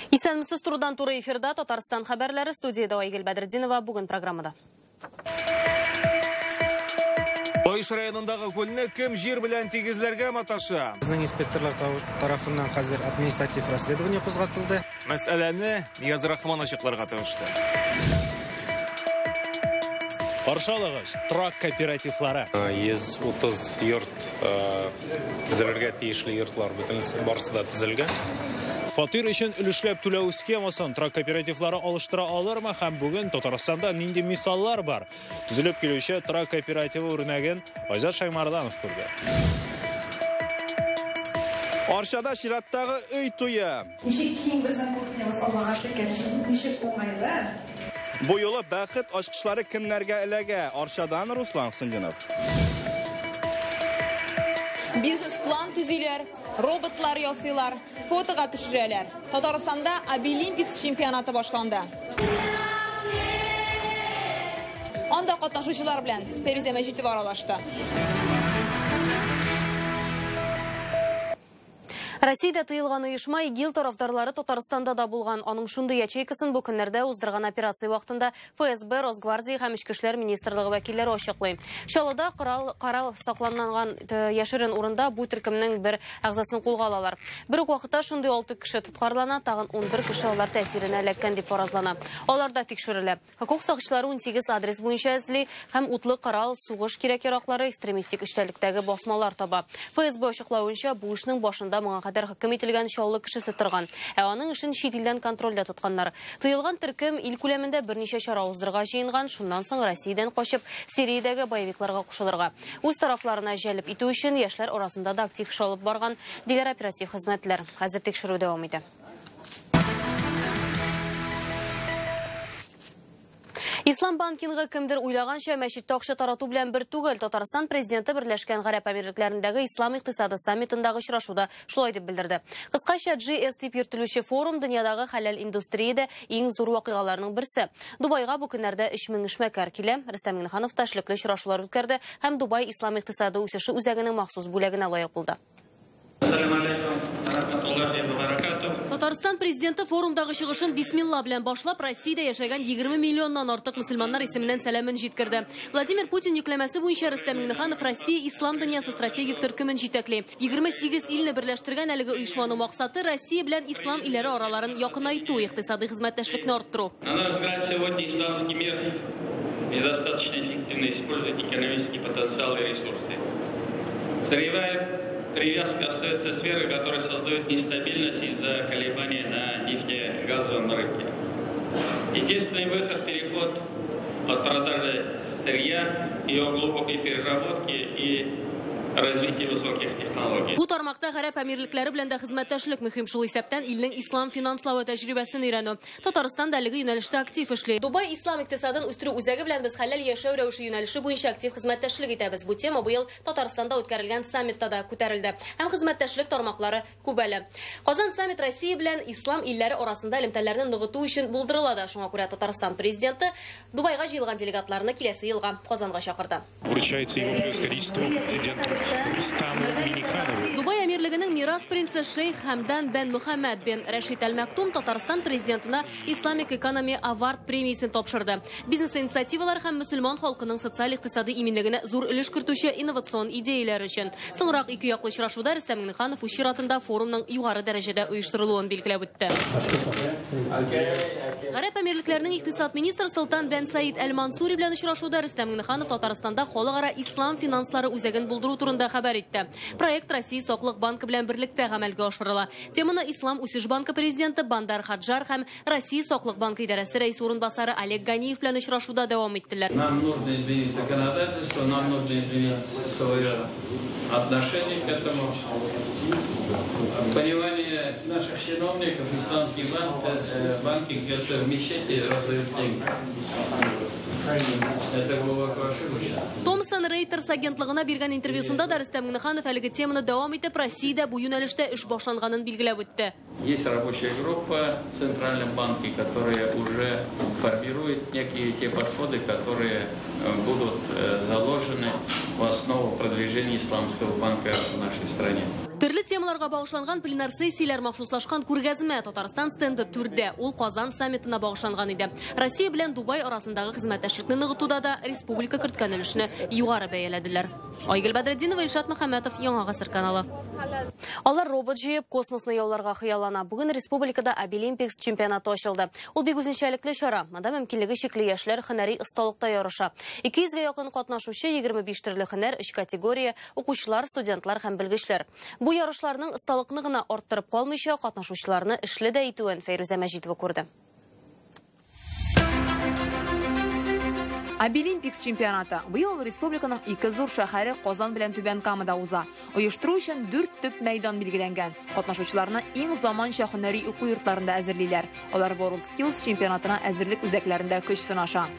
Исәнмесез, турыдан туры эфирда Татарстан хәбәрләре, студиядә Айгөл Бәдретдинова, бүген программада. Лаеш районындагы күлне кем җир белән тигезләргә маташа? Безнең инспекторлар тарафыннан хәзер административ расследование кузгатылды. Мәсьәләне Нияз Рахман ачыкларга тырышты. Каршы алыгыз, торак кооперативлары. 130 йорт төзелергә тиешле йортлар бөтенесе барысы да төзелгән. Фатир өчен өлешләп түләү схемасын торак кооперативлары алыштыра алырмы һәм бүген Татарстанда нинди мисаллар бар? Төзелеп килүче торак кооперативы үрнәген Айзат Шаймарданов күрде. Арчада чираттагы өй туе. Ничек киң безнең кухнябыз, Аллага шөкер, ничек уңайлы. Бу юлы бәхет ачкычлары кемнәргә эләгә? Арчадан Руслан Хусендинов. Бизнес-план төзиләр, роботлар ясыйлар, фотога төшерәләр. Татарстанда Абилимпикс чемпионаты башланды. Анда катнашучылар белән Фәрүзә Мәҗитова аралашты. Россиядә тыелган оешма ИГИЛ тарафдарлары Татарстанда да булган. Аның шундый ячейкасын бу көннәрдә уздырган операция вакытында ФСБ, Росгвардия һәм Эчке эшләр министрлыгы вәкилләре ачыклый. Чаллыда корал сакланган яшерен урында бу төркемнең бер әгъзасын кулга алалар. Бер үк вакытта шундый 6 кеше тоткарлана, тагын 11 кеше алар тәэсиренә эләккән дип фаразлана. Алар да тикшерелә. Хокук сакчылары 18 адрес буенча эзли һәм утлы корал, сугыш кирәк-яраклары, экстремистик эчтәлектәге басмалар таба. ФСБ ачыклавынча, бу эшнең башында моңа кадәр хөкем ителгән Чаллы кешесе торган. Ә аның эшен чит илдән контрольдә тотканнар. Тыелган төркем ил күләмендә берничә чара уздырырга җыенган, шуннан соң Россиядән качып Сириядәге боевикларга кушылырга. Үз тарафларына җәлеп итү өчен яшьләр арасында да актив эш алып барган, диләр оператив хезмәтләр. Хәзер тикшерү дәвам итә. Ислам банкингы кемдер уйлаганча мәчеттә акча тарату белән бер түгел. Татарстан президенты Берләшкән Гарәп Әмирлекләрендәге Ислам икътисады саммитындагы очрашуда шулай дип белдерде. Кыскача GS дип йөртелүче форум дөньядагы хәләл индустриядә иң зур вакыйгаларның берсе. Дубайга бу көннәрдә 3000 эшмәкәр килә. Рөстәм Миңнеханов та эшлекле очрашулар үткәрде һәм Дубай Ислам икътисады үсеше үзәгенең махсус бүләгенә лаек булды. Татарстан президенты форумдагы чыгышын бисмилла белән башлап, Россиядә яшәгән 20 миллионнан артык мөселманнар исеменнән сәламен җиткерде. Владимир Путин йөкләмәсе буенча Рөстәм Миңнеханов Россия Ислам дөньясы стратегик төркемен җитәкли. 28 илне берләштергән әлеге оешманың максаты Россия белән ислам илләре араларын якынайту, икътисади хезмәттәшлекне арттыру. На наш взгляд, сегодня исламский мир недостаточно эффективно использует экономический потенциал и ресурсы. Сырьевая привязка остается сферой, которая создает нестабильность из-за колебаний на нефтегазовом рынке. Единственный выход – переход от продажи сырья, ее глубокой переработки и развитие высоких технологий. Бу тармакта Гарәп Әмирлекләре белән дә хезмәттәшлек мөһим, шул исәптән илнең ислам финанславы тәҗрибәсен өйрәнү. Татарстан да әлеге юнәлештә актив эшли. Дубай Ислам икътисадын үстерү үзәге белән без хәләл яшәү рәвеше юнәлеше буенча актив хезмәттәшлек итәбез. Бу тема быел Татарстанда үткәрелгән саммитта да күтәрелде. Һәм хезмәттәшлек тармаклары күп әле. Казан саммит Россия белән ислам илләре арасында элемтәләрне ныгыту өчен булдырыла да. Шуңа күрә Татарстан президенты Дубайга җыелган делегатларны киләсе елга Казанга чакырды. Вручается его превосходительству президенту Рустаму Минниханову. Дубай әмирлегенең мирас принцы шейх Хамдан бен Мөхәммәд бен Рәшид Аль-Мактум Татарстан президентына Islamic Economy Award премиясен тапшырды. Бизнес инициативалар һәм мөселман халкының социаль икътисади иминлегенә зур өлеш кертүче инновацион идеяләр өчен. Соңрак ике яклы очрашуда Рөстәм Миңнеханов үз чиратында форумның югары дәрәҗәдә оештырылуын билгеләп үтте. Гарәп Әмирлекләренең икътисад министры Солтан бен Саид Аль-Мансури белән очрашуда Рөстәм Миңнеханов Татарстанда халыкара ислам финанслары үзәген булдыру турында хәбәр итте. Проект Россия Саклык банкы белән берлектә гамәлгә ашырыла. Теманы Ислам үсеш банкы президенты Бандар Хаджар һәм Россия Саклык банкы идарәсе рәисе урынбасары Олег Ганиев белән очрашуда дәвам иттеләр. Нам нужно изменить законодательство, нам нужно изменить свое отношение к этому. Понимание наших чиновников, исламские банки где-то в мечети раздают деньги. Это глубоко ошибочно. Томсон Рейтерс агентлыгына биргән интервьюсында да Рөстәм Миңнеханов әлеге теманы дәвам итеп, Россиядә бу юнәлештә эш башланганын билгеләп үтте. Есть рабочая группа в Центральном банке, которая уже формирует некие те подходы, которые будут заложены в основу продвижения исламского банка в нашей стране. Төрле темаларга багышланган пленар сессияләр махсуслашкан күргәзмә Татарстан стенды түрдә. Ул Казан саммитына багышланган иде. Россия белән Дубай арасындагы хезмәттәшлекне ныгытуда да республика керткән өлешне югары бәяләделәр. Айгөл Бәдретдинова, Илшат Мөхәммәтов, Яңа Гасыр каналы. Алар робот җыеп космосны яуларга хыяллана. Бүген республикада Абилимпикс чемпионаты ачылды. Ул бик үзенчәлекле чара. Монда мөмкинлеге чикле яшьләр һөнәри осталыкта ярыша. 200гә якын катнашучы 25 төрле һөнәр, 3 категория, укучылар, студентлар һәм белгечләр. Бу ярышларның осталыкны гына арттырып калмыйча, катнашучыларны эшле дә итүен Фәйрүзә Мәҗитова күрде. Абилимпикс чемпионаты быел республиканың ике зур шәһәре Казан белән Түбән Камада уза. Оештыру өчен 4 төп мәйдан билгеләнгән. Катнашучыларны иң заманча һөнәри уку йортларында әзерлиләр. Алар WorldSkills чемпионатына әзерлек үзәкләрендә көч сынаша.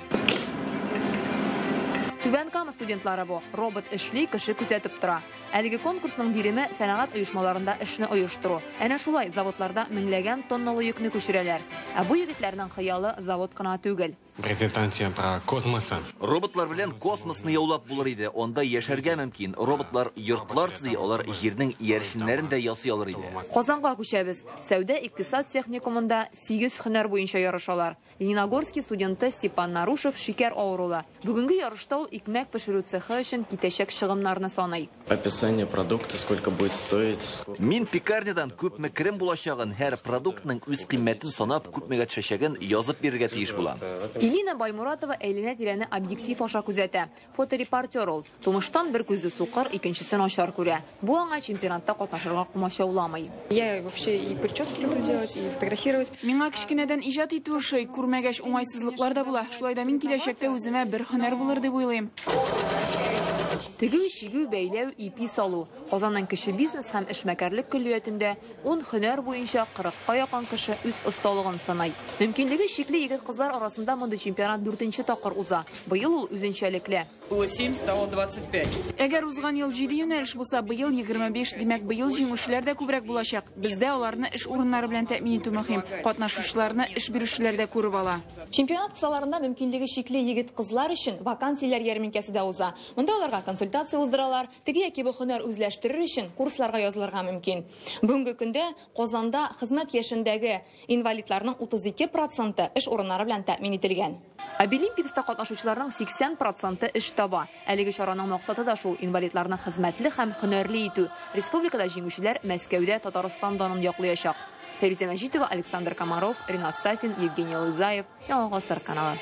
Түбән Кама студентлары бу. Робот эшли, кеше күзәтеп тора. Әлеге конкурсның биреме сәнәгать оешмаларында эшне оештыру. Әнә шулай заводларда меңләгән тонналы йөкне күчерәләр. Ә бу егетләрнең хыялы завод кына түгел. Презентация про космоса. Роботлар белән космосны яулап булыр иде. Анда яшәргә мөмкин. Роботлар йортлар төзи, алар җирнең иярченнәрен дә ясый алыр иде. Казанга күчәбез. Сәүдә икътисад техникумында 8 һөнәр буенча ярышалар. Лениногорский студенты Степан Нарушев шикәр авырулы. Бүгенге ярышта ул икмәк пешерү цехы өчен китәчәк чыгымнарны саный. Описание продукта, сколько будет стоить. Мин пекарнядан күпме керем булачагын, һәр продуктның үз кыйммәтен санап, күпмегә төшәчәген язып бирергә тиеш булам. Елена Баймуратова әйләнә-тирәне объектив аша күзәтә. Фоторепортер ул. Тумыштан бер күзе сукыр, икенчесе начар күрә. Бу аңа чемпионатта катнашырга комачауламый. Я вообще и прически люблю делать, и фотографировать. Миңа кечкенәдән иҗат итү ошый, күрмәгәч уңайсызлыклар да була. Шулай да мин киләчәктә үземә бер һөнәр булыр дип уйлыйм. Тегү, чигү, бәйләү, ипи салу. Казанның кече бизнес һәм эшмәкәрлек көллиятендә 10 һөнәр буенча 40-ка якын кеше үз осталыгын сынай. Мөмкинлеге чикле егет-кызлар арасында мондый чемпионат 4нче тапкыр уза. Быел ул үзенчәлекле. Было 7, стало 25. Әгәр узган ел 7 юнәлеш булса, быел 25, димәк, быел җиңүчеләр дә күбрәк булачак. Бездә аларны эш урыннары белән тәэмин итү мөһим. Катнашучыларны эш бирүчеләр дә күреп ала. Чемпионат кысаларында мөмкинлеге чикле егет-кызлар өчен вакансияләр ярминкәсе дә уза. Монда аларга консультация уздыралар, теге яки бу һөнәр үзләштерер өчен курсларга язылырга мөмкин. Бүгенге көндә Казанда хезмәт яшендәге инвалидларның 32% эш урыннары белән тәэмин ителгән. Абилимпикста катнашучыларның 80% эш таба. Әлеге чараның максаты да шул: инвалидларны хезмәтле һәм һөнәрле итү. Республикада җиңүчеләр Мәскәүдә Татарстан данын яклаячак. Фәйрүзә Мәҗитова, Александр Комаров, Ринат Сафин, Евгений Лузаев, Яңа Гасыр каналы.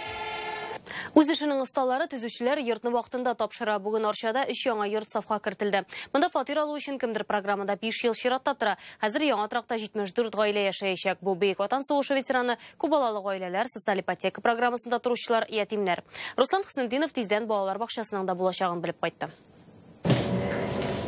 Үз эшенең осталары төзүчеләр йортны вакытында тапшыра. Бүген Арчада 3 яңа йорт сафка кертелде. Монда фатир алу өчен кемдер программада 5 ел чиратта тора. Хәзер яңа торакта 74 гаилә яшәячәк. Бу Бөек Ватан сугышы ветераны, күп балалы гаиләләр, социаль ипотека программасында торучылар, ятимнәр. Руслан Хөснетдинов тиздән балалар бакчасының да булачагын белеп кайтты.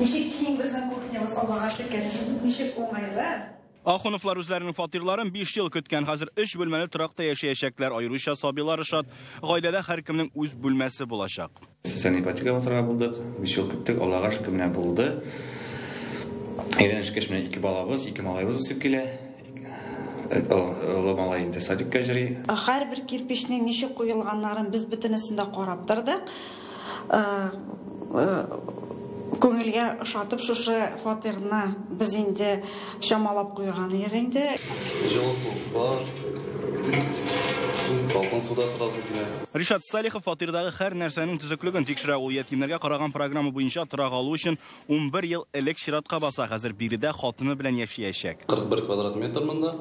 Ничек киң безнең кухнябыз, Аллага шөкер, ничек уңайлы. Ахуновлар үзләренең фатирларын 5 ел көткән. Хәзер 3 бүлмәле торакта яшәячәкләр. Аеруча сабыйлар шат. Гаиләдә һәркемнең үз бүлмәсе булачак. Социаль ипотека басарга булдык. 5 ел көттек, Аллага шөкер, менә булды. Өйләнешкәч менә 2 балабыз, 2 малайбыз үсеп килә. Олы малай инде садикка йөри. Һәрбер кирпичнең ничек куелганнарын без бөтенесен дә карап тордык. Күңелгә ошатып шушы фатирны без инде чамалап куйган идек инде. Җылы су бар. Салкын су да сразу килә. Ришат Салихов фатирдагы һәр нәрсәнең төзеклеген тикшерә. Ул ятимнәргә караган программа буенча торак алу өчен 11 ел элек чиратка баса. Хәзер биредә хатыны белән яшәячәк. 41 квадрат метр монда.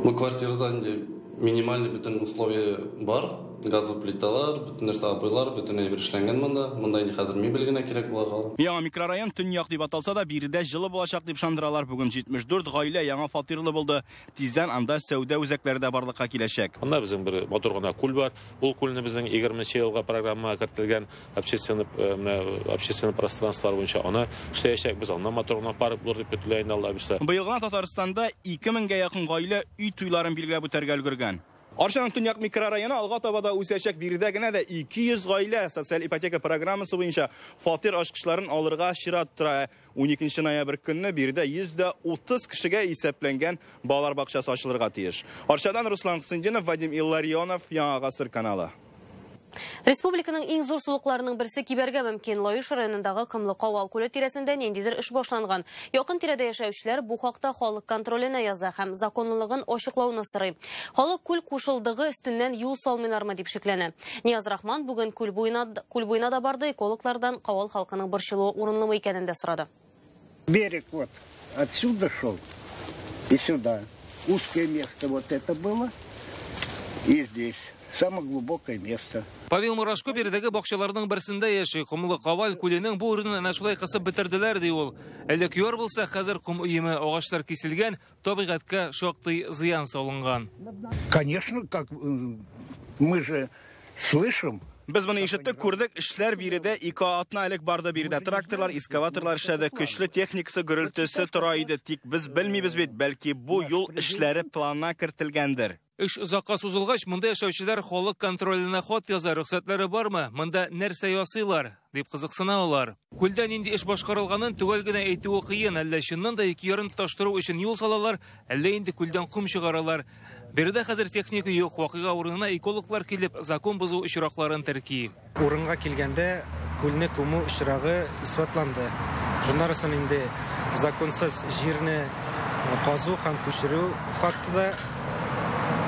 Бу квартирада инде минимальный бөтен условия бар. Газлы плиталар, бөтен нәрсә обойлар, бөтен әйбер эшләнгән монда. Монда инде хәзер мебель генә кирәк була кала. Яңа микрорайон төньяк дип аталса да, биредә җылы булачак дип ышандыралар. Бүген 74 гаилә яңа фатирлы булды. Тиздән анда сәүдә үзәкләре дә барлыкка киләчәк. Монда безнең бер матур гына күл бар. Ул күлне безнең 20 елга программага кертелгән общественный пространстволар буенча аны эшләячәкбез. Аннан матур гына парк булыр дип көтелә инде, Алла бирсә. Быел гына Татарстанда 2000гә якын гаилә өй туйларын билгеләп үтәргә өлгергән. Арчаның төньяк микрорайоны алга таба да үсәчәк. Биредә генә дә 200 гаилә социаль ипотека программасы буенча фатир ачкычларын алырга чират тора. 12 ноябрь көнне биредә 130 кешегә исәпләнгән балалар бакчасы ачылырга тиеш. Арчадан Руслан Хөснетдинов, Вадим Илларионов, Яңа Гасыр каналы. Республиканың иң зур сулыкларының берсе кибәргә мөмкин. Лаеш районындагы Комлы Кавал күле тирәсендә ниндидер эш башланган. Якын тирәдә яшәүчеләр бу хакта халык контроленә яза һәм законлылыгын ачыклауны сорый. Халык күл кушылдыгы өстеннән юл салмыйлармы дип шикләнә. Нияз Рахман бүген күл буена да барды, экологлардан Кавал халкының борчылуы урынлымы икәнен дә сорады. Берег вот отсюда шел и сюда. Узкое место вот это было и здесь. Самое глубокое место. Павел Мурашко биредәге бакчаларның берсендә яши. Комлы Кавал күленең бу урынын әнә шулай кысып бетерделәр, ди ул. Элек яр булса, хәзер ком өеме, агачлар киселгән, табигатькә шактый зыян салынган. Конечно, как мы же слышим. Без моны ишеттек, күрдек, эшләр биредә 2 атна элек барды. Биредә тракторлар, эскаваторлар эшләде, көчле техникасы гөрелтесе тора иде. Тик без белмибез бит, бәлки бу юл эшләре планына кертелгәндер. Эш озакка сузылгач, монда яшәүчеләр халык контроленә хат яза, рөхсәтләре бармы? Монда нәрсә ясыйлар? Дип кызыксына алар. Күлдә нинди эш башкарылганын төгәл генә әйтүе кыен. Әллә чыннан да ике ярын тоташтыру өчен юл салалар, әллә инде күлдән ком чыгаралар. Биредә хәзер техника юк. Вакыйга урынына экологлар килеп, закон бозу очракларын терки. Урынга килгәндә күлне күмү очрагы исбатланды. Шуннан соң инде законсыз җирне казу һәм күчерү факты да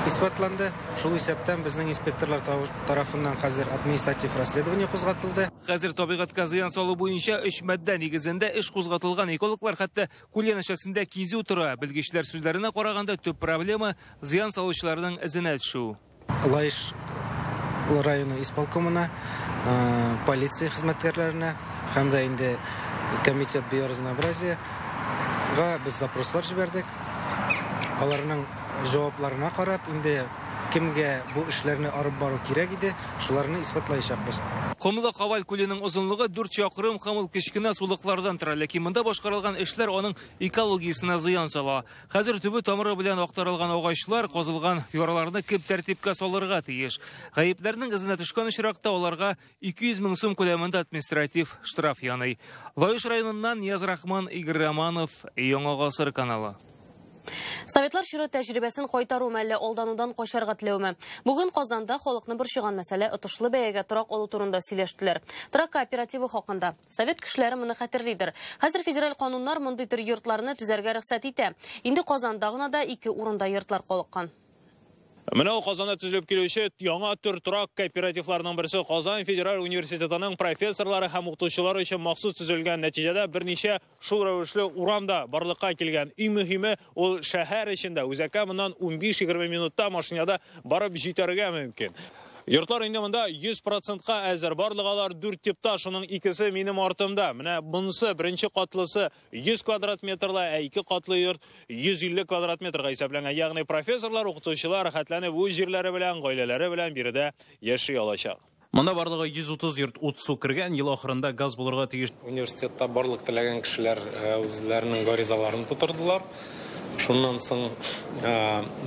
исбатланды. Шул исәптән безнең инспекторлар тарафыннан хәзер административ расследование кузгатылды. Хәзер табигатькә зыян салу буенча 3 маддә нигезендә эш кузгатылган. Экологлар хәтта күл янәшәсендә кизү тора. Белгечләр сүзләренә караганда, төп проблема зыян салучыларның эзенә төшү. Лаеш районы исполкомына, полиция хезмәткәрләренә һәм дә инде комитет биоразнообразиега без запрослар җибәрдек. Аларның җавапларына карап, инде кемгә бу эшләрне алып бару кирәк иде, шуларны исбатлаячакбыз. Комлы Кавал күленең озынлыгы 4 чакрым, һәм ул кечкенә сулыклардан тора. Ләкин монда башкарылган эшләр аның экологиясенә зыян сала. Хәзер төбе тамыры белән актарылган агачлар, казылган яраларны кем тәртипкә салырга тиеш. Гаепләрнең эзенә төшкән очракта аларга 200 мең сум күләмендә административ штраф яный. Лаеш районыннан Нияз Рахман, Игорь Романов, Яңа Гасыр каналы. Советлар чоры тәҗрибәсен кайтару мәллә алданудан качарга теләүме? Бүген Казанда халыкны борчыган мәсьәлә отышлы бәягә торак алу турында сөйләштеләр. Торак кооперативы хакында. Совет кешеләре моны хәтерлидер. Хәзер федераль кануннар мондый төр йортларны төзәргә рөхсәт итә. Инде Казанда гына да 2 урында йортлар калыккан. Менә ул Казанда төзелеп килүче яңа төр торак кооперативларының берсе Казан федераль университетының профессорлары һәм укытучылары өчен махсус төзелгән. Нәтиҗәдә берничә шул рәвешле урамда барлыкка килгән. Иң мөһиме ул шәһәр эчендә, үзәккә моннан 15-20 минутта машинада барып җитәргә мөмкин. Йортлар инде монда 100%-ка әзер. Барлыгы алар 4 типта, шуның икесе минем артымда. Менә монысы беренче катлысы 100 квадрат метрлы, ә 2 катлы йорт 150 квадрат метрга исәпләнгән. Ягъни профессорлар, укытучылар рәхәтләнеп үз җирләре белән, гаиләләре белән биредә яши алачак. Монда барлыгы 130 йорт ут су кергән, ел ахырында газ булырга тиеш. Университетта барлык теләгән кешеләр үзләренең гаризаларын тутырдылар. Шуннан соң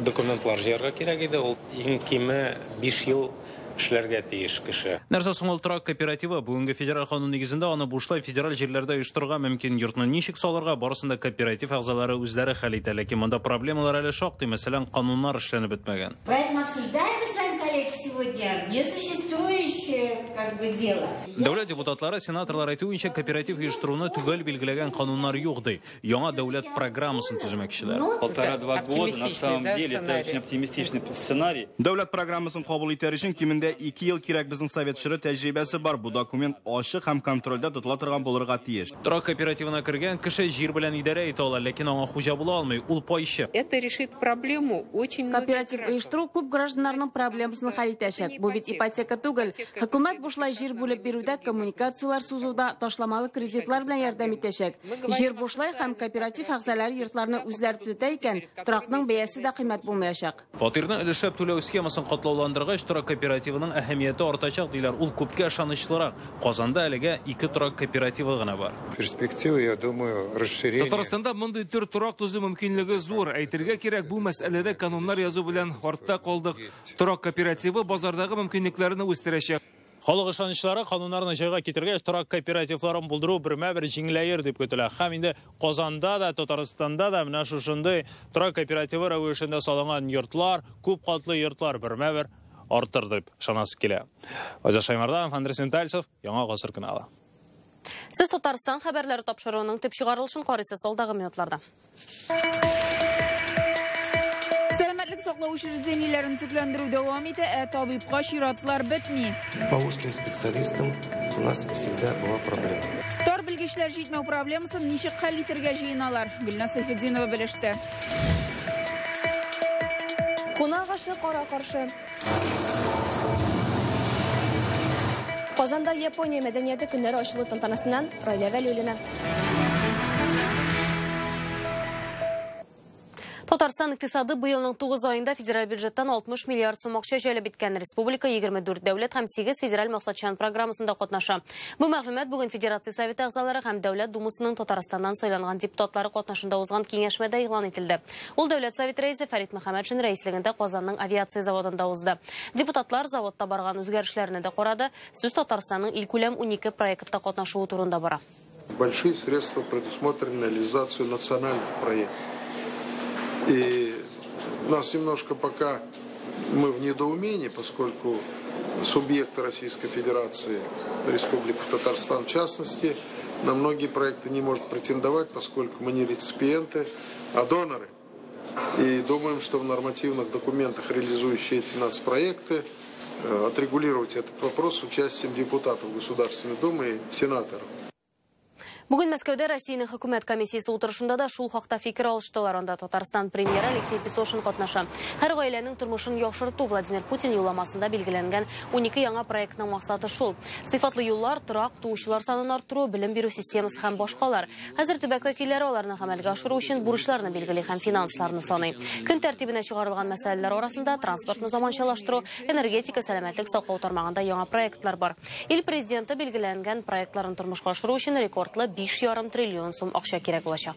документлар җыярга кирәк иде. Ул иң киме 5 ел эшләргә тиеш кеше. Нәрсә соң ул торак кооперативы? Бүгенге федераль канун нигезендә аны бушлай федераль җирләрдә оештырырга мөмкин. Йортны ничек салырга, барысын да кооператив әгъзалары үзләре хәл итә. Ләкин монда проблемалар әле шактый, мәсәлән, кануннар эшләнеп бетмәгән. Поэтому обсуждаем с вами, коллеги, сегодня несуществующее, как бы, дело. Дәүләт депутатлары, сенаторлар әйтүенчә, кооператив оештыруны төгәл билгеләгән кануннар юк ди. Яңа дәүләт программасын төземәкчеләр. 1,5-2 года, на самом деле, это очень оптимистичный сценарий. Дәүләт программасын кабул итәр өчен кимендә 2 ел кирәк. Безнең совет чоры тәҗрибәсе бар. Бу документ ачык һәм контрольдә тотыла торган булырга тиеш. Торак кооперативына кергән кеше җир белән идарә итә ала, ләкин аңа хуҗа була алмый, ул пайчы. Это решит проблему очень многих. Кооператив оештыру күп гражданнарның проблемасын хәл итәчәк. Бу бит ипотека түгел. Хөкүмәт бушлай җир бүлеп бирүдә, коммуникацияләр сузуда, ташламалы кредитлар белән ярдәм итәчәк. Җир бушлай һәм кооператив әгъзалары йортларны үзләре төзетә икән, торакның бәясе дә кыйммәт булмаячак. Фатирны өлешләп түләү схемасын катлауландыргач, торак кооперативының әһәмияте артачак диләр. Ул күпкә ышанычлырак. Казанда әлегә 2 торак кооперативы гына бар. Перспектива, я думаю, расширение. Татарстанда мондый төр торак төзү мөмкинлеге зур. Әйтергә кирәк, бу мәсьәләдә кануннар язу белән артта калдык. Торак кооперативы базардагы мөмкинлекләрне үстерәчәк. Халык ышанычлары кануннарны җайга китергәч, торак кооперативларын булдыру бермә-бер җиңеләер дип көтелә. Һәм инде Казанда да, Татарстанда да менә шушындый торак кооперативы рәвешендә салынган йортлар, күп катлы йортлар бермә-бер артыр дип ышанасы килә. Айзат Шаймарданов, Андрей Сентальцев, Яңа Гасыр каналы. Сез Татарстан хәбәрләре тапшыруының төп чыгарылышын карыйсыз алдагы минутларда. Сәламәтлек саклау учреждениеләрен төзекләндерү дәвам итә, ә табибка чиратлар бетми. По узким специалистам у нас всегда была проблема. Тар белгечләр җитмәү проблемасын ничек хәл итәргә җыеналар? Гөлназ Сәйфетдинова белеште. Кунак ашы кара каршы. Казанда Япония мәдәнияте көннәре ачылу тантанасыннан Райлә Вәлиуллина. Татарстан икътисады быелның 9 аенда федераль бюджеттан 60 миллиард сум акча җәлеп иткән. Республика 24 дәүләт һәм 8 федераль максатчан программасында катнаша. Бу мәгълүмат бүген Федерация Советы әгъзалары һәм Дәүләт Думасының Татарстаннан сайланган депутатлары катнашында узган киңәшмәдә игълан ителде. Ул Дәүләт Советы рәисе Фәрит Мөхәммәтшин рәислегендә Казанның авиация заводында узды. Депутатлар заводта барган үзгәрешләрне дә карады. Сүз Татарстанның илкүләм 12 проектта катнашуы турында бара. Большие средства предусмотрены на реализацию национальных проектов. И нас немножко пока мы в недоумении, поскольку субъекты Российской Федерации, Республика Татарстан в частности, на многие проекты не может претендовать, поскольку мы не реципиенты, а доноры. И думаем, что в нормативных документах, реализующие эти нацпроекты, отрегулировать этот вопрос с участием депутатов Государственной Думы и сенаторов. Бүген Мәскәүдә Россиянең хөкүмәт комиссиясе утырышында да шул хакта фикер алыштылар. Анда Татарстан премьеры Алексей Песошин катнаша. Һәр гаиләнең тормышын яхшырту Владимир Путин юлламасында билгеләнгән 12 яңа проектның максаты шул. Сыйфатлы юллар, торак, туучылар санын арттыру, белем бирү системасы һәм башкалар. Хәзер төбәк вәкилләре аларны гамәлгә ашыру өчен бурычларны билгели һәм финансларны саный. Көн тәртибенә чыгарылган мәсьәләләр арасында транспортны заманчалаштыру, энергетика, сәламәтлек саклау тармагында яңа проектлар бар. Ил президенты билгеләнгән проектларын тормышка ашыру өчен рекордлы 5,5 триллион сум акча кирәк булачак.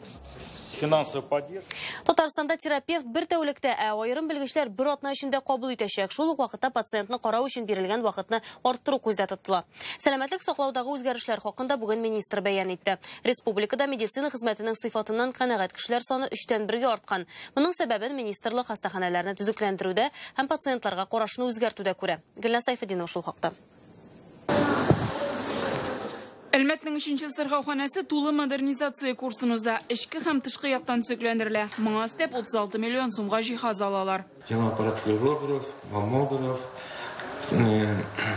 Финансовая поддержка. Татарстанда терапевт бер тәүлектә, ә аерым белгечләр бер атна эчендә кабул итәчәк. Шул ук вакытта пациентны карау өчен бирелгән вакытны арттыру күздә тотыла. Сәламәтлек саклаудагы үзгәрешләр хакында бүген министр бәян итте. Республикада медицина хезмәтенең сыйфатыннан канәгать кешеләр саны 3-тән 1-гә арткан. Моның сәбәбен министрлык хастаханәләрне төзекләндерүдә һәм пациентларга карашны үзгәртүдә күрә. Гөлназ Сәйфетдинова шул хакта. Әлмәтнең 3-нче сырхауханәсе тулы модернизация курсын уза. Эчке һәм тышкы яктан төзекләндерелә. Моңа өстәп 36 миллион сумга җиһаз алалар. Яңа аппарат флюорограф, маммограф,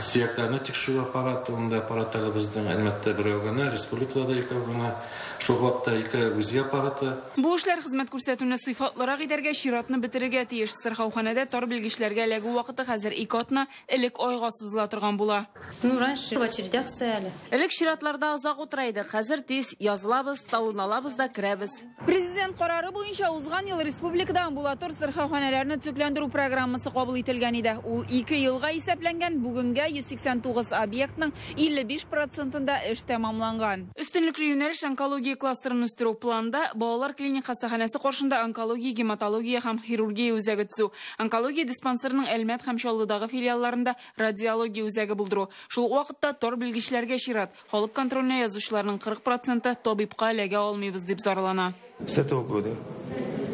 сөякләрне тикшерү аппараты, унда аппаратлары безнең Әлмәттә берәү генә, республикада икәү генә, шул вакытта ике УЗИ аппараты. Бу эшләр хезмәт күрсәтүне сыйфатлырак итәргә, чиратны бетерергә тиеш. Сырхауханәдә тар белгечләргә эләгү вакыты хәзер 2 атна, элек айга сузыла торган була. Ну, раньше в очередях стояли. Элек чиратларда озак утыра идек, хәзер тиз язылабыз, талон алабыз да керәбез. Президент карары буенча узган ел республикада амбулатор сырхауханәләрне төзекләндерү программасы кабул ителгән иде. Ул 2 елга исәпләнгән, бүгенгә 189 объектның 55%-ында эш тәмамланган. Өстенлекле юнәлеш онкология кластерын үстерү планда балалар клиник хастаханәсе каршында онкология, гематология һәм хирургия үзәге төзү, онкология диспансерының Әлмәт һәм Чаллыдагы филиалларында радиология үзәге булдыру. Шул ук вакытта тар белгечләргә чират, халык контроленә язучыларның 40% табибка эләгә алмыйбыз дип зарлана. С этого года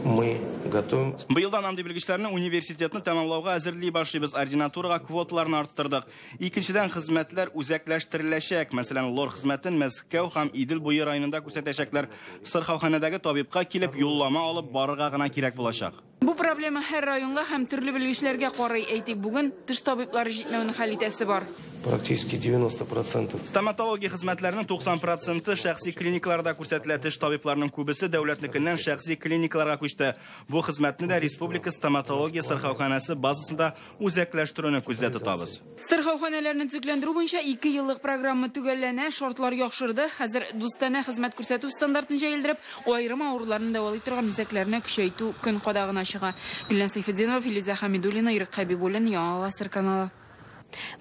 мы готовим. Быелдан андый белгечләрне университетны тәмамлауга әзерли башлыйбыз. Ординатурага квоталарны арттырдык. Икенчедән, хезмәтләр үзәкләштереләчәк. Мәсәлән, лор хезмәтен Мәскәү һәм Идел буе районында күрсәтәчәкләр. Сырхауханәдәге табибка килеп юллама алып барырга гына кирәк булачак. Бу проблема һәр районга һәм төрле белгечләргә карый. Әйтик, бүген теш табиблары җитмәүне хәл итәсе бар. Практически 90%. Стоматология хезмәтләренең 90% шәхси клиникаларда күрсәтелә. Теш табибларының күбесе дәүләтнекеннән шәхси клиникаларга күчте. Бу хезмәтне дә республика стоматология сырхауханәсе базасында үзәкләштерүне күздә тотабыз. Сырхауханәләрне төзекләндерү буенча 2 еллык программа төгәлләнә, шартлар яхшырды. Хәзер дустанә хезмәт күрсәтү стандартын җәелдереп, аерым авыруларны дәвалый торган үзәкләрне көчәйтү көн кадагына чыга. Гөлназ Сәйфетдинова, Филизә Хәмидуллина, Ирек Хәбибуллин, Яңа Гасыр каналы.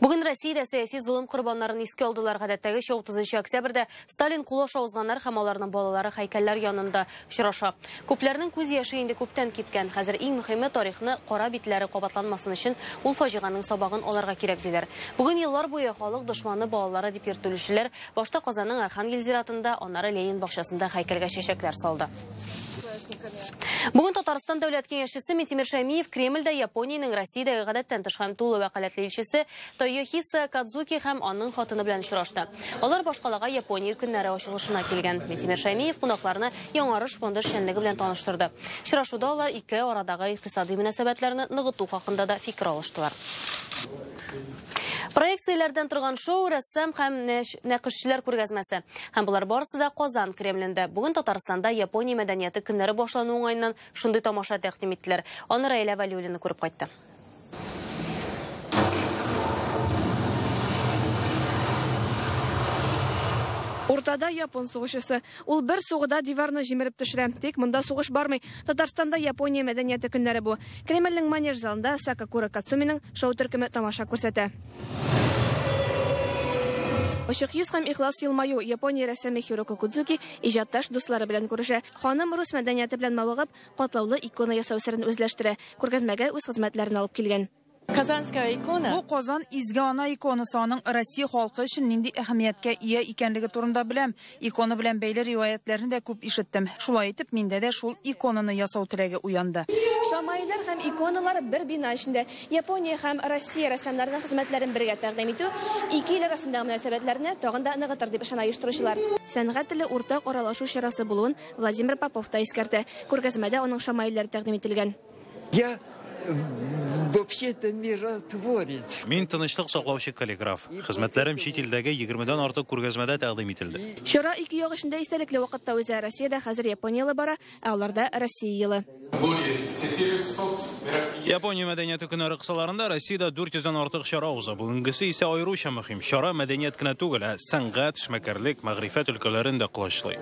Бүген Россиядә сәяси золым корбаннарын искә алдылар. Гадәттәгечә 30 октябрьдә Сталин кулы аша узганнар һәм аларның балалары һәйкәлләр янында очраша. Күпләрнең күз яше инде күптән кипкән. Хәзер иң мөһиме тарихны кара битләре кабатланмасын өчен ул фаҗиганың сабагын алырга кирәк диләр. Бүген еллар буе халык дошманы балалары дип йөртелүчеләр башта Казанның Архангел зиратында, аннары Ленин бакчасында һәйкәлгә чәчәкләр салды. Бүген Татарстан дәүләт киңәшчесе Минтимер Шәймиев Кремльдә Япониянең Россиядәге гадәттән тыш һәм тулы вәкаләтле илчесе Тойохиса Кадзуки һәм аның хатыны белән очрашты. Алар башкалага Япония көннәре ачылышына килгән. Минтимер Шәймиев кунакларны Яңарыш фонды эшчәнлеге белән таныштырды. Очрашуда алар ике арадагы икътисади мөнәсәбәтләрне ныгыту хакында да фикер алыштылар. Проекцияләрдән торган шоу, рәссам һәм нәкышчеләр күргәзмәсе. Һәм болар барысы да Казан Кремлендә. Бүген Татарстанда Япония мәдәнияте көннәре башлану уңаеннан шундый тамаша тәкъдим иттеләр. Аны Раилә Вәлиуллина күреп кайтты. Уртада япон сугышчысы. Ул бер сугыда диварны җимереп төшерә. Тик монда сугыш бармый. Татарстанда Япония мәдәнияте көннәре бу. Кремльнең манеж залында Сакакура Кацуминың шоу төркеме тамаша күрсәтә. Ачык йөз һәм ихлас елмаю. Япония рәссамы Хироко Кудзуки иҗатташ дуслары белән күрешә. Ханым рус мәдәнияте белән мавыгып, катлаулы икона ясау серен үзләштерә. Күргәзмәгә үз хезмәтләрен алып килгән. Казанская икона. Бу Казан изге ана иконасы аның Россия халкы өчен нинди әһәмияткә ия икәнлеге турында беләм. Икона белән бәйле риваятләрне дә күп ишеттем. Шулай итеп, миндә дә шул иконаны ясау теләге уянды. Шамаилләр һәм иконалар бер бина эчендә. Япония һәм Россия рәссамнарының хезмәтләрен бергә тәкъдим итү ике ил арасындагы мөнәсәбәтләрне тагын да ныгытыр дип ышана оештыручылар. Сәнгать теле уртак аралашу чарасы булуын Владимир Попов та искәртә. Күргәзмәдә аның шамаилләре тәкъдим ителгән. Я вообще-то миротворец. Мин тынычлык саклаучы каллиграф. Хезмәтләрем чит илдәге 20-дән артык күргәзмәдә тәкъдим ителде. Чара ике як эчендә истәлекле вакытта уза. Россиядә хәзер Япония елы бара, ә аларда Россия елы. Япония мәдәнияте көннәре кысаларында Россиядә 400-дән артык чара уза. Бүгенгесе исә аеруча мөһим. Чара мәдәният кенә түгел, ә сәнгать, эшмәкәрлек, мәгърифәт өлкәләрен дә колачлый.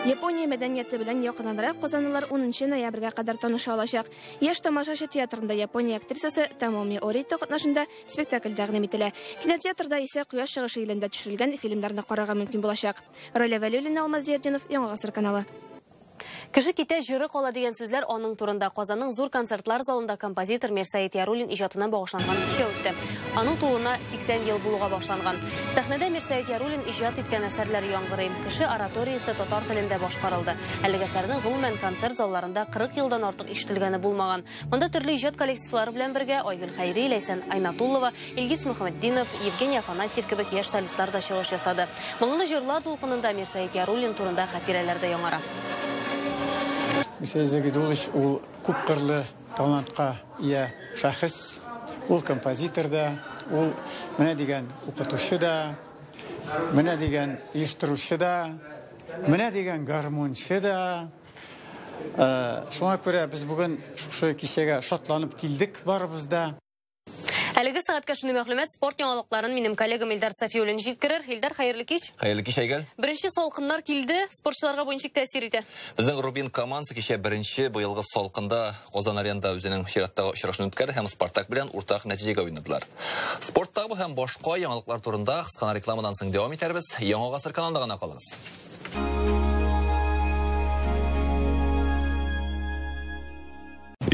Япония мәдәнияте белән якыннанрак казанлылар 10 ноябрьгә кадәр таныша алачак. Яшь тамашачы театрында Япония актрисасы Томоми Орито катнашында спектакль тәкъдим ителә. Кинотеатрда исә Кояш чыгышы илендә төшерелгән фильмнарны карарга мөмкин булачак. Раилә Вәлиуллина, Алмаз Зиятдинов, Яңа Гасыр каналы. Кеше китә, җыры кала дигән сүзләр аның турында. Казанның зур концертлар залында композитор Мирсәет Яруллин иҗатына багышланган кичә үтте. Аның тууына 80 ел булуга башланган. Сәхнәдә Мирсәет Яруллин иҗат иткән әсәрләр яңгырый. Кеше ораториясе татар телендә башкарылды. Әлеге әсәрнең гомумән концерт залларында 40 елдан артык ишетелгәне булмаган. Монда төрле иҗат коллективлары белән бергә Айгөл Хәйри, Ләйсән Айнатуллова, Илгиз Мөхәммәтдинов, Евгений Афанасьев кебек яшь солистлар да чыгыш ясады. Моңлы җырлар дулкынында Мирсәет Яруллин турында хатирәләр дә яңара. Мирсәет Загидуллович ул күпкырлы талантка ия шәхес, ул композитор да, ул менә дигән укытучы да, менә дигән оештыручы да, менә дигән гармунчы да. Шуңа күрә без бүген шушы кичәгә шатланып килдек барыбыз да. Әлеге сәгатькә шундый мәгълүмат. Спорт яңалыкларын минем коллегам Илдар Сафиуллин җиткерер. Илдар, хәерле кич. Хәерле кич, Айгөл. Беренче салкыннар килде. Спортчыларга бу ничек тәэсир итә? Безнең Рубин командасы кичә беренче быелгы салкында Казан аренада үзенең чираттагы очрашуын үткәрде һәм Спартак белән уртак нәтиҗәгә уйнадылар. Спорттагы һәм башка яңалыклар турында кыска рекламадан соң дәвам итәрбез. Яңа Гасыр каналында гына калыгыз.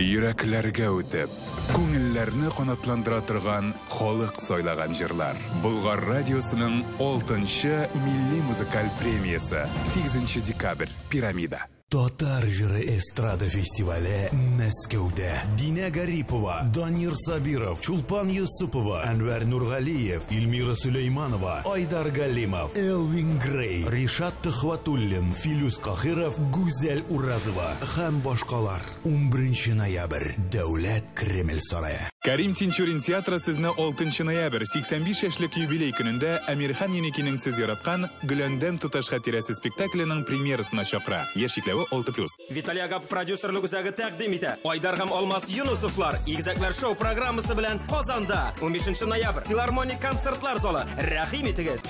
Йөрәкләргә үтеп, күңелләрне канатландыра торган халык сайлаган җырлар. Болгар радиосының 6-нчы милли музыкаль премиясе. 8 декабрь. Пирамида. Татар җыры эстрада фестивале Мәскәүдә. Динә Гарипова, Данир Сабиров, Чулпан Юсупова, Әнвәр Нургалиев, Эльмира Сөләйманова, Айдар Галимов, Элвин Грей, Ришат Төхвәтуллин, Филүс Кахиров, Гүзәл Уразова һәм башкалар. 11 ноябрь. Дәүләт Кремль сарае. Карим Тинчурин театры сезне 6 ноябрь 85 яшьлек юбилей көнендә Әмирхан Еникинең сез яраткан Гөләндәм туташ хатирәсе спектакленең премьерасына чакыра. Яшь чикләве 6+. Виталий Агапов продюсерлык үзәге тәкъдим итә. Айдар һәм Алмаз Юнусовлар Игезәкләр шоу программасы белән Казанда 15 ноябрь Филармоник концертлар залы. Рәхим итегез.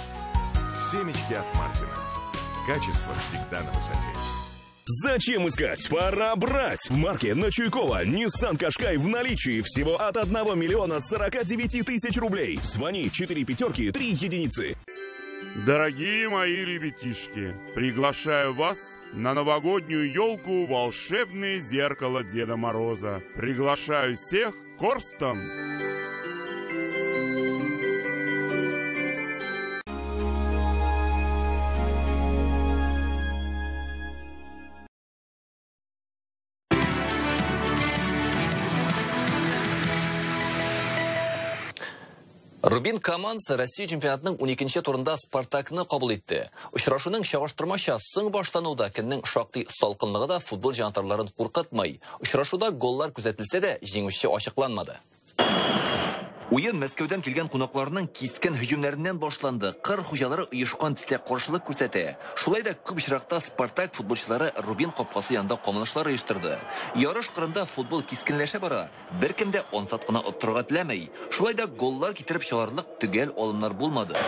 Семечки от Мартина. Качество всегда на высоте. Зачем искать? Пора брать! В марке на Чуйкова Nissan Qashqai в наличии всего от 1 миллиона 49 тысяч рублей. Звони 4 пятерки 3 единицы. Дорогие мои ребятишки, приглашаю вас на новогоднюю елку «Волшебное зеркало Деда Мороза». Приглашаю всех к Корстон. Рубин командасы Россия чемпионатының 12-нче турында Спартакны кабул итте. Очрашуның чагыштырмача соң башлануы да, көннең шактый салкынлыгы да футбол җанатарларын куркытмый. Очрашуда голлар күзәтелсә дә, җиңүче ачыкланмады. Уен Мәскәүдән килгән кунакларның кискен һөҗүмнәреннән башланды. Кыр хуҗалары оешкан төстә каршылык күрсәтә. Шулай да күп очракта Спартак футболчылары Рубин капкасы янында камалышлар оештырды. Ярыш кырында футбол кискенләшә бара. Беркем дә ансат кына оттырырга теләми. Шулай да голлар китереп чыгарлык төгәл алымнар булмады.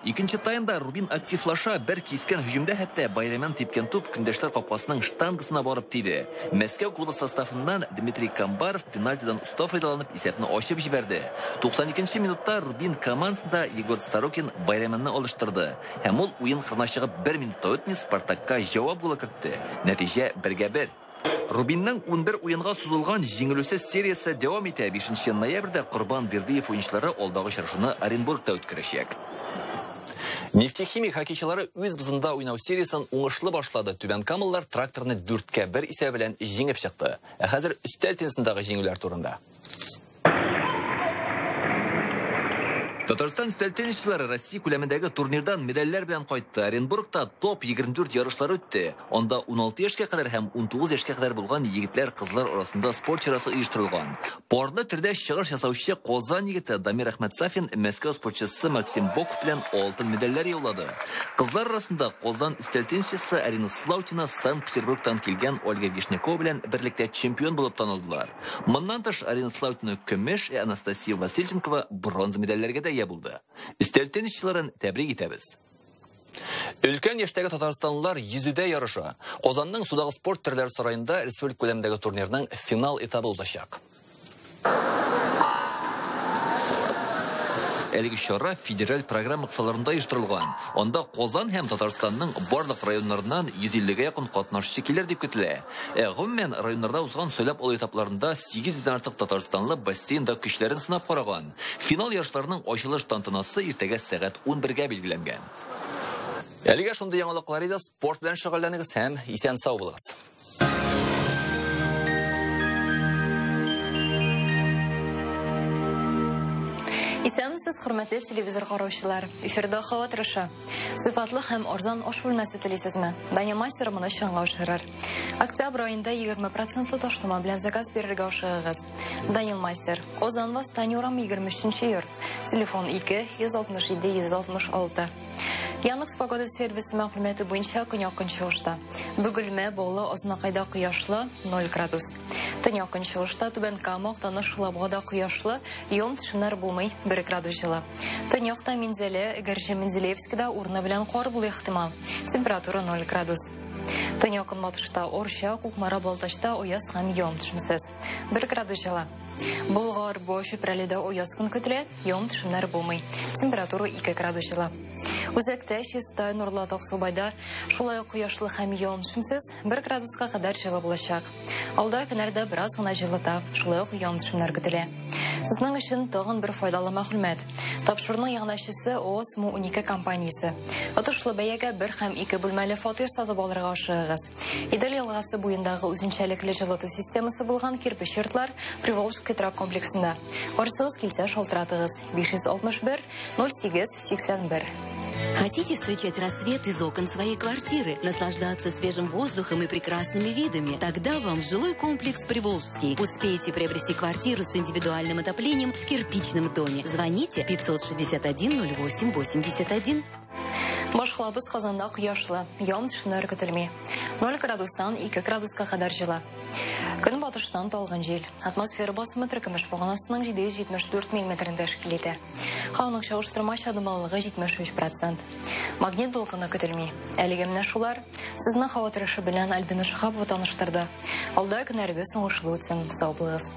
Икенче таймда Рубин активлаша, бер кискен һөҗүмдә хәтта Байрамян типкән туп көндәшләр капкасының штангасына барып тиде. Мәскәү клубы составыннан Дмитрий Камбаров пенальтидан оста файдаланып исәпне ачып җибәрде. 92 минутта Рубин командасында Егор Сорокин Байрамянны алыштырды. Һәм ул уен кырына чыгып 1 минут та үтми Спартакка җавап голы кертте. Нәтиҗә 1-1. Рубинның 11 уенга сузылган җиңелүсез сериясе дәвам итә. 5 ноябрьдә Корбан Бердыев уенчылары алдагы очрашуны Оренбургта үткәрәчәк. Нефтехимик хоккейчылары үз бозында уйнау сериясын уңышлы башлады. Түбән Камалылар тракторны 4-1 исәбе белән җиңеп чыкты. Ә хәзер өстәл теннисындагы җиңүләр турында. Татарстан өстәл теннисчылары Россия күләмендәге турнирдан медальләр белән кайтты. Оренбургта топ 24 ярышлары үтте. Анда 16 яшькә кадәр һәм 19 яшькә кадәр булган егетләр, кызлар арасында спорт чарасы оештырылган. Парлы төрдә чыгыш ясаучы Казан егете Дамир Әхмәтсафин Мәскәү спортчысы Максим Боков белән алтын медальләр яулады. Кызлар арасында Казан өстәл теннисчысы Арина Слаутина Санкт-Петербургтан килгән Ольга Вишнякова белән берлектә чемпион булып танылдылар. Моннан тыш Арина Слаутина көмеш, ә Анастасия Васильченкова бронза медальләргә дә ия булды. Өстәл теннисчыларын тәбрик итәбез. Өлкән яшьтәге татарстанлылар йөзүдә ярыша. Казанның судагы спорт төрләре сараенда республика күләмендәге турнирның финал этабы узачак. Әлеге чара федераль программа кысаларында оештырылган. Анда Казан һәм Татарстанның барлык районнарыннан 150-гә якын катнашучы килер дип көтелә. Ә гомумән районнарда узган сайлап алу этапларында 800-дән артык татарстанлы бассейнда көчләрен сынап караган. Финал ярышларының ачылыш тантанасы иртәгә сәгать 11-гә билгеләнгән. Әлегә шундый яңалыклар иде. Спорт белән шөгыльләнегез һәм исән-сау булыгыз. Исәнмесез, хөрмәтле телевизор караучылар. Эфирда һава торышы. Сыйфатлы һәм арзан аш бүлмәсе телисезме? Даня Мастер моны чынга ашырыр. Октябрь аенда 20% ташлама белән заказ бирергә ашыгыгыз. Данил Мастер, Казан Восстание урамы 23 йорт. Телефон 2 167 166. Яндекс погода сервисы мәгълүматы буенча көньяк-көнчыгышта. Бөгелмә, Баулы, Азнакайда кояшлы 0 градус. Төньяк-көнчыгышта Түбән Кама, Актаныш, Алабугада кояшлы, явым-төшемнәр булмый 1 градус җылы. Төньякта Минзәлә, Әгерҗе, Менделеевскида урыны белән кар булу ихтимал. Температура 0 градус. Төньяк-көнбатышта Орча, Кукмара, Балтачта аяз һәм явым-төшемсез. 1 градус җылы. Болгар, Буа, Чүпрәледә аяз көн көтелә, явым-төшемнәр булмый. Температура 2 градус җылы. Үзәктә, Чистай, Нурлат, Аксубайда шулай ук кояшлы һәм явым-төшемсез 1 градуска кадәр җылы булачак. Алда көннәрдә бераз гына җылыта, шулай ук явым-төшемнәр көтелә. Сезнең өчен тагын бер файдалы мәгълүмат. Тапшыруның иганәчесе ООС Му-12 компаниясе. Отышлы бәягә 1 һәм 2 бүлмәле фатир сатып алырга ашыгыгыз. Идел елгасы буендагы үзенчәлекле җылыту системасы булган кирпеч йортлар Приволжский торак комплексында. Карсыгыз килсә шалтыратыгыз. 561 08 81. Хотите встречать рассвет из окон своей квартиры, наслаждаться свежим воздухом и прекрасными видами? Тогда вам в жилой комплекс «Приволжский». Успейте приобрести квартиру с индивидуальным отоплением в кирпичном доме. Звоните 561 08 81. Башкалабыз Казанда кояшлы, явым-төшемнәр көтелми. 0 градустан 2 градуска кадәр җылы. Көнбатыштан талгын җил. Атмосфера басымы теркемеш баганасының 774 миллиметрын тәшкил итә. Һаваның чагыштырмача дымлылыгы 73 процент. Магнит дулкыны көтелми. Әлегә менә шулар. Сезне һава торышы белән Альбина Шиһапова таныштырды. Алда көннәрегез уңышлы үтсен. Сау булыгыз.